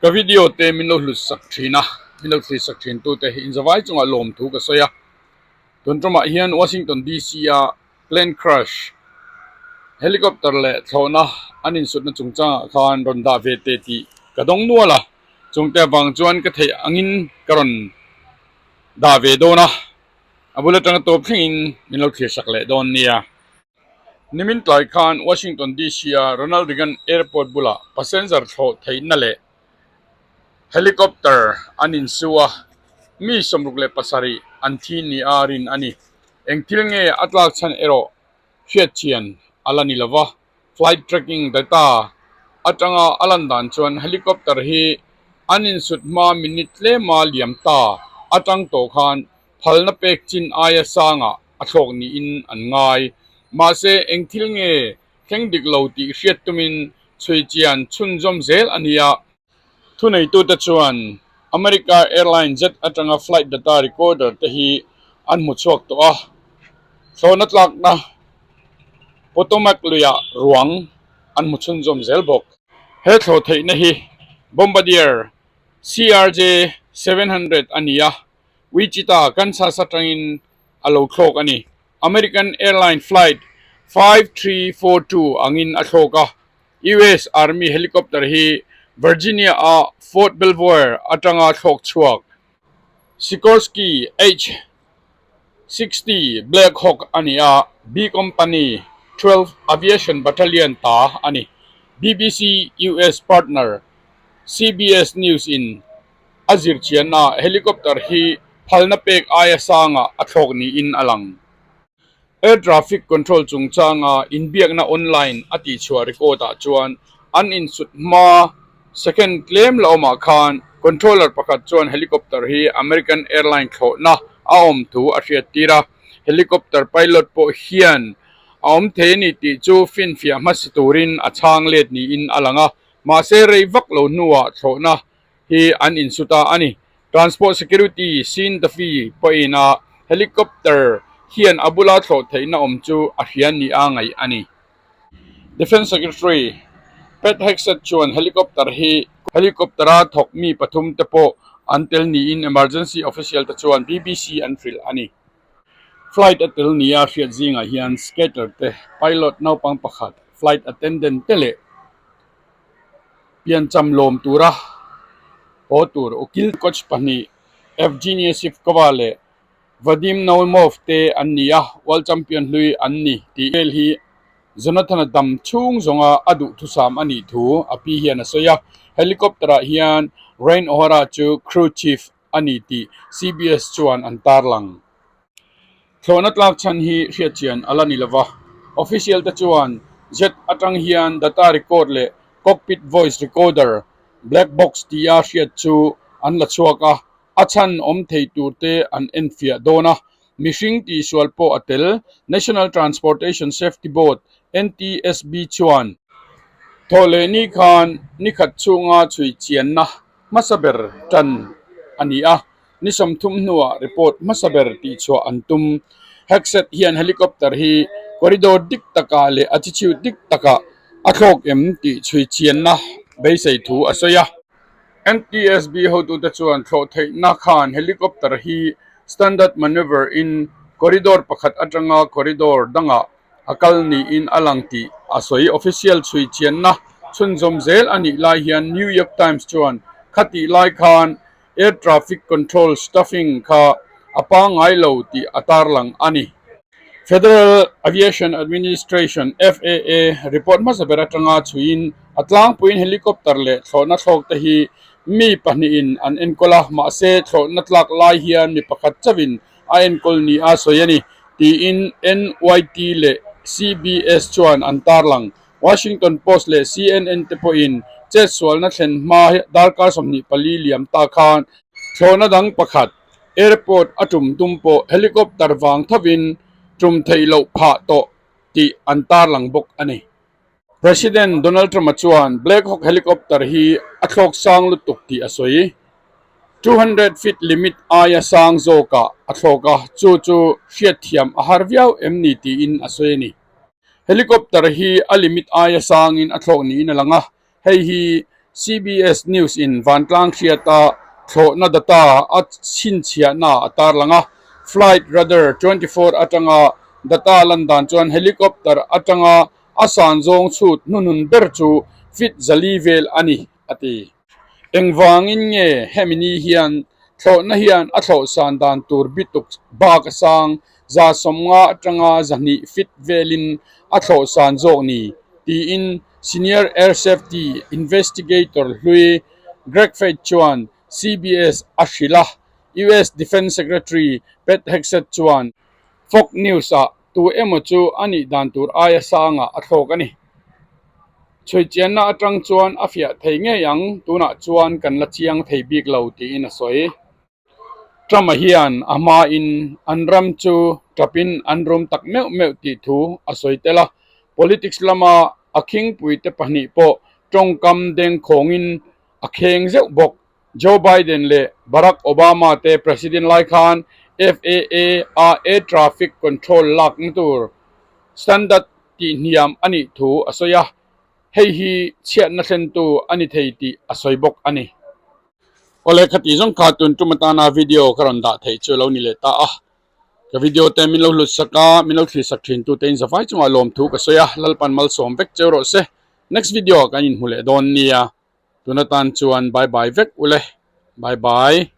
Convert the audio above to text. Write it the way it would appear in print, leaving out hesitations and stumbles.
Ka video te min lo hlut sak thin a, min lo thlir sak thin tute hi inzavai chungah lawmthu ka sawi a. Tun tumah hian Washington DC a plane crash helicopter leh thlawhna an insutna chungchangah khan rawn dah ve teh tih ka dawng nual a, chungte avang chuan ka theih angin ka rawn dah ve dawn a, a bul atanga tawp thlengin min lo thlir sak leh dawn nia. Nimin tlai khan Washington DC a Ronald Reagan Airport bulah passenger thlawh theihna leh helicopter an insu a, mi 67 an thi ni a rin a ni. Eng thil nge a tlak chhan erawh hriatchian a la ni lova, flight tracking data atanga a lan dan chuan helicopter hi an insut hma minute tlema liam ta atang tawh khan phalna pek chin aia sangah a thlawk niin an ngai. Mahse, eng thil nge thleng dik lo tih hriat tumin chhui chian chhunzawm zel a nia. Thuneitute chuan America Airline jet atanga flight data recorder te hi an hmu chhuak tawh a, thlawhna tlakna Potomac luiah ruang an hmu chhunzawm zel bawk. He thlawh theihna hi Bombardier CRJ 700 a ni a, Wichita, Kansas atangin a lo thlawk a ni. American Airline Flight 5342 angin a thlawk a. US Army helicopter hi Virginia-a Fort Belvoir atanga thlawk chhuak Sikorsky H-60 Black Hawk a ni a, B Company 12 Aviation Battalion ta a ni. BBC US partner CBS News in A zirchianna helicopter hi phalna pek aia sangah a thlawk niin a lang. Air traffic control chungchanga inbiakna online a tihchhuah record ah chuan an insut hma second tlem la awmah khan controller pakhat chuan helicopter hi American Airline thlawhna a awm thu a hriattir a, helicopter pilot pawh hian a awm thei a ni tih chu finfiah hmasa turin a chhang let niin a lang a, mahse rei vak lo hnuah thlawhna hi an insut a a ni. Transport Security Sean Duffy pawhin a helicopter hian a bula thlawh theihna awm chu a hria ni a ngaih a ni. Defence Secretary Pete Hegseth chuan helicopter hi helicopter-a thawk mi pathum te pawh an tel niin emergency official te chuan BBC an hrilh a ni. Flight a tel nia hriat zingah hian skater te, pilot naupang pakhat, flight attendant te leh Piancham lawm tura haw tur ukil coach pahnih Evgeny Sivkova leh Vadim Naumov te an ni a, World Champion hlui an ni tih vel hi Jonathan-a dam chhung zawnga a duhthusam a nih thu a pi hian a sawi a, helicopter-ah hian Ryan O'Hara chu crew chief a ni tih CBS chuan an tarlang. Thlawhna tlak chhan hi hriatchian a la ni lova, official te chuan jet atang hian data record leh cockpit voice recorder, black box tia hriat chu an la chhuak a, a chhan awm thei tur te an enfiah dawn a, mihring tihsual pawh a tel. National Transportation Safety Board, NTSB, chuan thawhleh ni khan nikhat chhunga chhui chianna hmasa ber tan a ni a. Ni 30 hnuah report hmasa ber tihchhuah an tum. Hegseth hian helicopter hi corridor dik takah leh altitude dik takah a thlawk em tih chhui chianna beisei thu a sawi a. NTSB hotute chuan thlawh theihna khan helicopter hi standard maneuver in corridor pakhat atanga corridor dangah a kal niin a lang tih a sawi. Official chhui chianna chhunzawm zel a nih lai hian New York Times chuan khatih lai khan Air traffic control staffing kha a pangngai lo tih a tarlang a ni. Federal Aviation Administration, FAA, report hmasa ber atanga chhuiin a tlangpuiin helicopter leh thlawhna thlawk te hi mi pahnihin an enkawl a, mahse thlawhna tlak lai hian mi pakhat chauhin a enkawl ni a sawi a ni, tiin NYT leh CBS chuan an tarlang. Washington Post leh CNN te pawhin chetsualna thlen hma darkar 24 liam ta khan thlawhna dang pakhat airport a tum tum pawh helicopter vang thovin tum theih loh phah tawh tih an tarlang bawk a ni. President Donald Trump-a chuan Black Hawk helicopter hi a thlawk sang lutuk tih a sawi. 200 feet limit aia sang zawkah a thlawk a, chu chu hriatthiam a har viau em ni tiin a sawi a ni. Helicopter hi a limit aia sangin a thlawk niin a lang a, hei hi CBS News in vantlang hriata thlawhna data a chhinchhiahna a tarlang a. Flight Radar 24 atanga data lan dan chuan helicopter atanga a san zawng chhut hnuhnun ber chu feet 400 vel a ni, a ti. Engvangin nge hemi ni hian thlawhna hian a thlawh san dan tur bituk bak a sang 150 atanga 200 feet velin a thlawh san zawk ni? tiin Senior Air Safety Investigator hlui Greg Feith chuan CBS a hrilh a. US Defence Secretary Pete Hegseth chuan Fox News-ah tu emaw chu a nih dan tur aia sangah a thlawk a ni. Chhuichianna atang chuan a fiah thei ngei ang, tunah chuan kan la chiang thei bik lo tiin a sawi. Trump-a hian a hmain an ram chu tapin an rum tak meuh meuh tih thu a sawi tel a, politics lama a khingpuite pahnih pawh tawngkam dengkhawngin a kheng zeuh bawk. Joe Biden leh Barack Obama te president lai khan FAA a air traffic control lakna tur standard tihhniam a nih thu a sawi a, hei hi chhiatna thlentu a ni thei tih a sawi bawk a ni. Awle khati zawng kha tun tum atana video ka rawn dah theih chu lo ni leh ta a, ka video te min lo hlut sak a, min lo thlir sak thin tu te in zavai chungah lawmthu ka sawi a, Lalpan malsawm vek cheu rawh se. Next video ah kan inhmu leh dawn nia, tun atan chuan bye bye vek ule, bye bye.